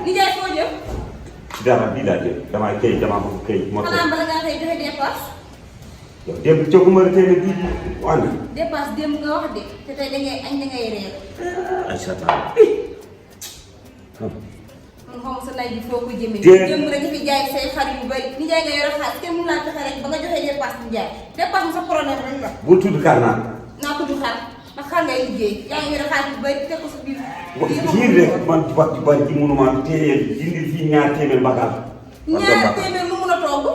li jaay foo jëm. dara bii laa jëm damaa bëgg këy moo tax. xanaa bala ngaa xëy joxe dépense. yow démb coogu tey nag bii wàññi. dépense démb nga wax de te tey da ngay añ da ngay reer. Aïcha man xaw ma sa nay bi foo ko jëmee. démb rek nga fi jaay say xar yu bari ni jaay nga yore xaalis kenn mun laa fexe rek ba nga joxe dépense bi jaay dépense bi sa problème rek la. bul tudd kàr naa. naa tudd xar ndax xar ngay liggéey yaa ngi yore xaalis bu bari teg ko sa biir. jiir rek man wax ji bari ji mënuma téye dindi fii ñaar téeméer mbakal. ñaar téeméer lu mun a togg.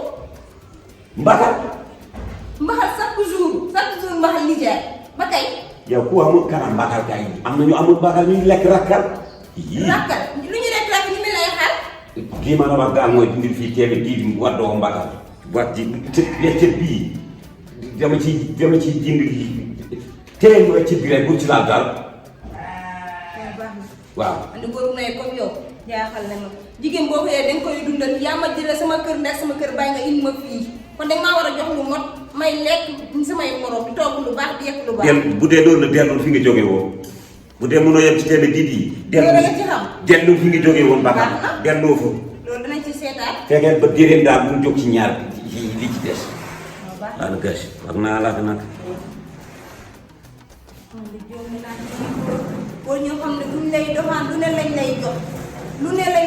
mbakal. mbaxal chaque jour mbaxal ni jaay ba tey. yow ku amul kanam mbakal kay am na ñu amul mbakal ñu lekk rakkal. rakkal lu ñu lekk rakk ñu mel ay xar. lii ma la wax daal mooy dindi fii téeméer di waddoo mbakal. wax ji lecce bii dama ciy dindi téye mooy ci biir rek bu ci laal daal. waaw. man de góor nay comme yow jaaxal na ma jigéen boo xëyee da nga koy dundal yaa ma jëlee sama kër ndax sama kër bàyyi nga indi ma fii kon da nga maa war a jox lu mot may lekk samay morom di togg lu baax di yekk lu baax. bu dee loolu la delloo fi nga jógee woon bu dee mënoo yem ci téeméer diit yi. loolu la ci xam dellu fi nga jógee woon bakkan delloo fa. loolu danañ ci seetaat. fekkee ba déedéet daal bu jóg ci ñaar li ci des. waaw na gës wax naa la nag. boo ñëw xam ne buñ lay doxaan lu ne lañ lay jox bu ñu la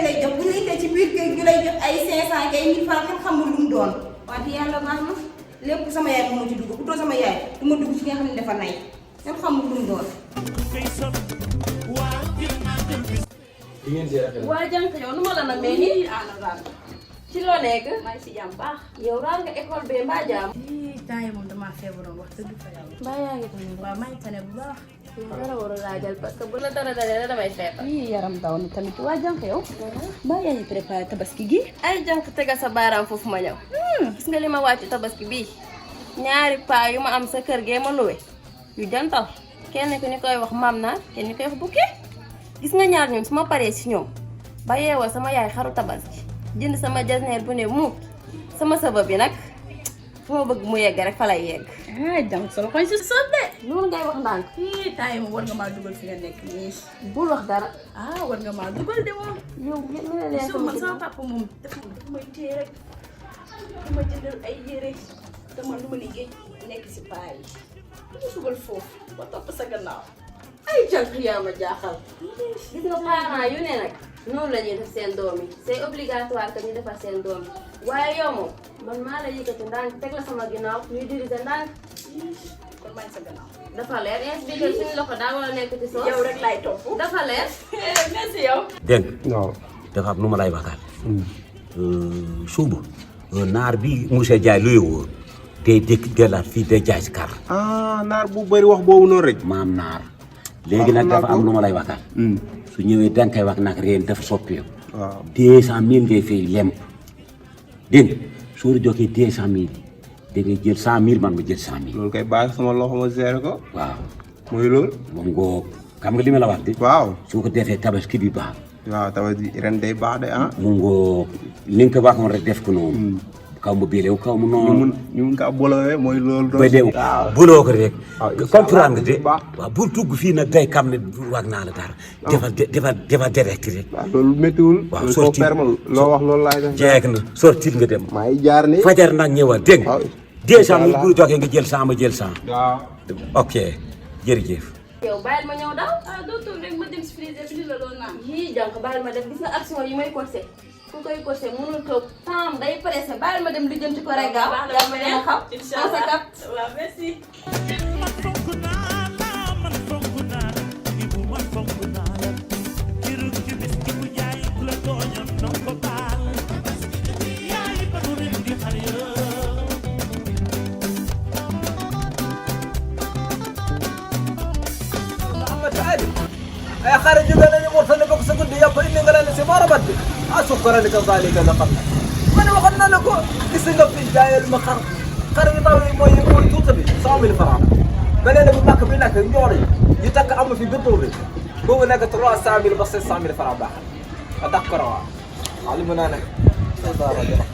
indee ci biir kër gi lay jox ay 500 kay 1000 francs kenn xamul lu mu doon wante yàlla baax na lépp sama yaay moo ma ci dugg bu doo sama yaay du ma dugg ci nga xam ne dafa nay kenn xamul lu mu doon. waa jànk yow nu ma la namee nii ci loo nekk maa ngi si jàmm baax yow raar nga école bee mbaa jaam temps yi moom damaa feebaroon wax dëgg fa yàlla. mbaa yaa ngi tamit waaw maa ngi tane bu baax. dara war a laajal parce que bu la dara dalee la damay feebar yii yaram daw na tamit waa jànk yow. mbaa yaa ngi préparé tabaski gi. ay jànk tegal sa baaraam foofu ma ñëw gis nga li ma wàcc tabaski bii ñaari paa yu ma am sa kër gee ma luwe yu jantal kenn ki ni koy wax maam naa kenn ni koy wax bukki gis nga ñaar ñoom su ma paree si ñoom ba yeewal sama yaay xaru tabaski jënd sama jasneer bu ne muut sama sabab bi nag fu ma bëgg mu yegg rek fa lay yegg. ah jànk solo koñ si soog de. loolu ngay wax ndànk. yii temps yi moom war nga maa dugal fi nga nekk nii. bul wax dara. ah war nga maa dugal de moom. yow lu ne leen su man sama papa moom dafa may téye rek dama jëndal ay yére dama lu ma liggéey nekk si paa yi dama dugal foofu ba topp sa gannaaw. ay jànk yaa ma jaaxal. gis nga parents yu ne nag noonu la ñuy def seen doom yi c'est obligatoire que ñu defar seen doom yi waaye yow moom man maa la yëkkati ndànk teg la sama ginnaaw ñuy diriger ndànk. kon maa ngi sa gannaaw. dafa leer expliqué suñu loxo daa war a nekk ci soos. yow rek laay topp. dafa leer. merci yow. dégg nga. waaw dafa am nu ma lay waxtaan. suubu naar bi monsieur Ndiaye luy woo day dëkk dellaat fii day jaay si kar. ah naar bu bëri wax boobu noonu rek. maam naar. léegi nag dafa am nu ma lay waxtaan. su ñëwee danga koy wax nag reen dafa soppeeku. waaw 200 000 ngay fay lemp. dégg nga soo la joxee 200 000 da ngay jël 100 000 man ma jël 100 000. loolu kay bàyyi sama loxo ma gérer ko. waaw mooy loolu. moom ngoo xam nga li ma la wax de. waaw. su ko defee tabaski bi baax. waaw tabaski ren day baax de ah. mu ngoo li nga ko waxoon rek def ko noonu. kaw mu bilew kaw mu noonu. ñu mun kaa bolowee mooy loolu. ba déw waaw buloo ko rek. waaw comprendre nga de. baax waaw bu tugg fii nag day xam ne wax naa la dara. defal direct rek. waaw loolu méttiwul. waaw loolu sorti ferme loo wax loolu laay def. jeeg na sortil nga dem. maa ngi jaar ni. fajar nag ñëwal dégg nga. waaw 200 000 bu joxee nga jël 100 ma jël 100. waaw. ok jërëjëf. yow bàyyil ma ñëw daw. ah docteur rek ma dem si frigidaire bi la doon naan. yii jànk bàyyil ma def gis nga action yi may corsé ku koy corsé mënul toog temps day pressé bàyyil ma dem lijjanti ko rek gaaw. yaa ma dama xam incha on se allah capte. waaw merci. يا خارج انا مرتنا بك سكن يا بني غلا سمارة بدي شكرا لك ذلك لقد انا وقلنا لكم اسنق في الجاي المخر خرج طاولي مو يقول توتبي صامي الفرع بل انا بماك بينك نجوري يتك ام في بطولي هو هناك تروح سامي البصير سامي الفرع باخر اتذكروا علمنا انا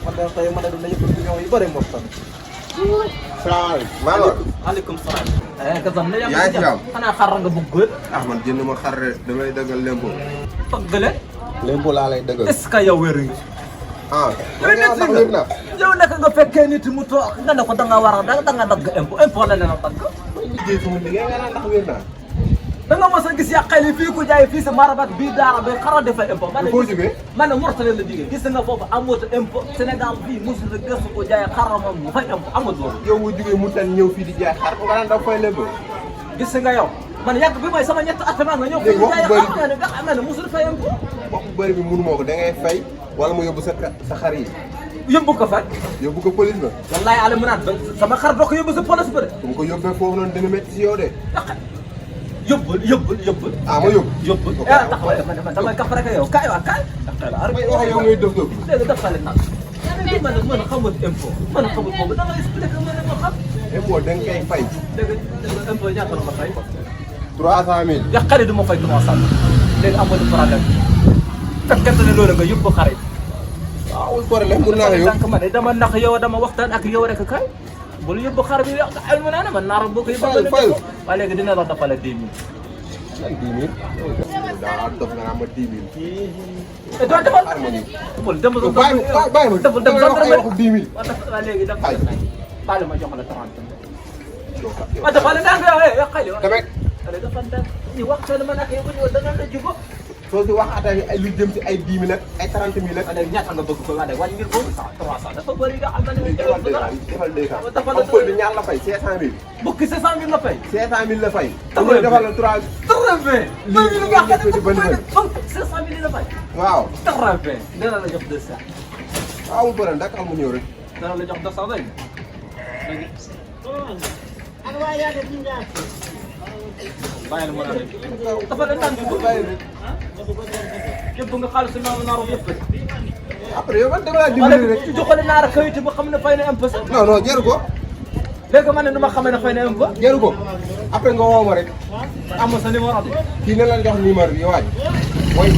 ما طيب ما ندري يكون يبرم مرتنا salaamaaleykum. maa ngi عليكم السلام كظن yaa ngi ci jàmm. انا خرج بقول ah man jënd ma xar damay daggal lempo. فقله lépp laa lay dëggal. est-ce que yow wér nga. ah mais ndax nit wér na. yow naka nga fekkee nit mu toog nga ne ko da nga war a da nga dagg impôt la leen a dagg. liggéey sama liggéey nga naan ndax wér na. da nga mos a gis yàqal yi fii ku jaay fii si marabat bii daara bi xara defal impôt. foo jógee man ne Mourtala la jógee gis nga foofu amut impôt Sénégal fii mosul la gëstu ko jaay xara moom mu fay impôt amut loolu. yow nga jógee mu tan ñëw fii di jaay xar nga naan dafa fay lépp. gis nga yow man yàgg bi mooy sama ñetti at nga ñëw fii di jaay xar nga ne nga xam ne mosul fay impôt. wax bu bëri bi mënu moo ko da ngay fay wala mu yóbbu sa xar yi. yóbbu ko fan. yóbbu ko police ba. wallaay ala mu naan sama xar doo ko yóbbu sa police ba de. bu ma ko yóbbee foofu noonu dina métti si yow de. yóbbul. ah ma yóbbu. yóbbul ah taxawal man damay kaf rek yow kaay waa kaay. may wax yow ngay dëf dëf. léegi dafa leen nag. man xamul impôt man xamul boobu da nga expliqué ma ne ma xam. impôt da nga koy fay. léegi impôt ñaata la ma fay. 300000. yàqale du ma fay 300 léegi amoon problème fekkente ne loolu nga yóbbu xarit. waaw problème mun naa la yóbbu. donc man dama nax yow dama waxtaan ak yow rek kay. bul yóbbu xar bi yàq ay mu naa ne man naaram boo ko yóbbu. fayal waaye léegi dina la dafale 10 000. lan 10 000. daa dof nga naan ma 10 000. et toi defal. harmonie. bul dem ba bàyyi ma defal dem wax ay waxu 10 000. waaw léegi dafa baale ma jox la 30. waaw dafa la ndànk yow yàqale yow. tamit. dafa ndànk ñu wax seen man ak yow ñu da nga la jubo. soo si waxaatee ay lu jëm si ay 10 000 ak ay 30 000 ak. léegi ñaata nga bëgg ko wax de wàññi ngir boobu 300 dafa bëri nga xam ne defal 200 defal 200. am pël bi ñaar la fay 500000. bukki 500 000 la fay. 500000 la fay. Taxaw bu ñu defal la 3. très bien. lii lii nga xam ne bëri bëri. 500 000 la fay. waaw. très bien. dina la jox 200. waaw amul problème Dakar mu ñëw rek. dina la jox 200 léegi. bàyyi la ma naan rek. dafa la tànn bu bàyyi rek. yëpp nga xaalis naaru yëpp. après yow man dama laa dimbali rek. ci joxale naar kayit ba xam ne fay na impôt sax. non non jaru ko. léegi man ne nu ma xamee ne fay na impôt. jaru ko après nga woo ma rek. am sa numéro bi. kii na la jox numéro bi waay. mooy.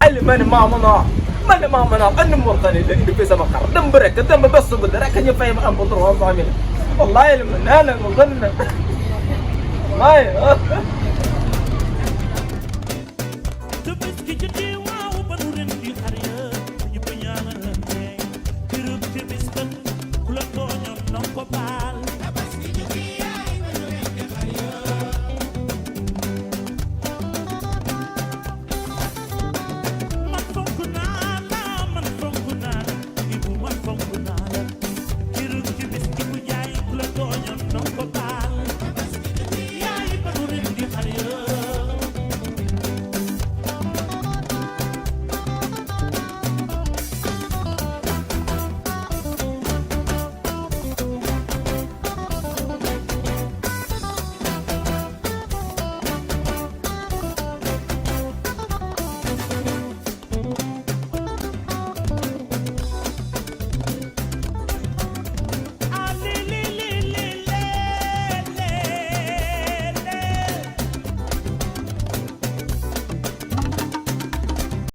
ay li ma ne maa ma wax. man de maa ma naan andi Mourtala la indi fi sama xar dem ba rek dem ba bés su guddi rek ñu fay ma impôt 300 000. wallaahi li ma nee na ko gën na. waaye. Tëbës gi jotee waaw ba nu ren di xar ya ñëpp ñaanal la tey kërëb te bis ban ku la tooñoon na ko baal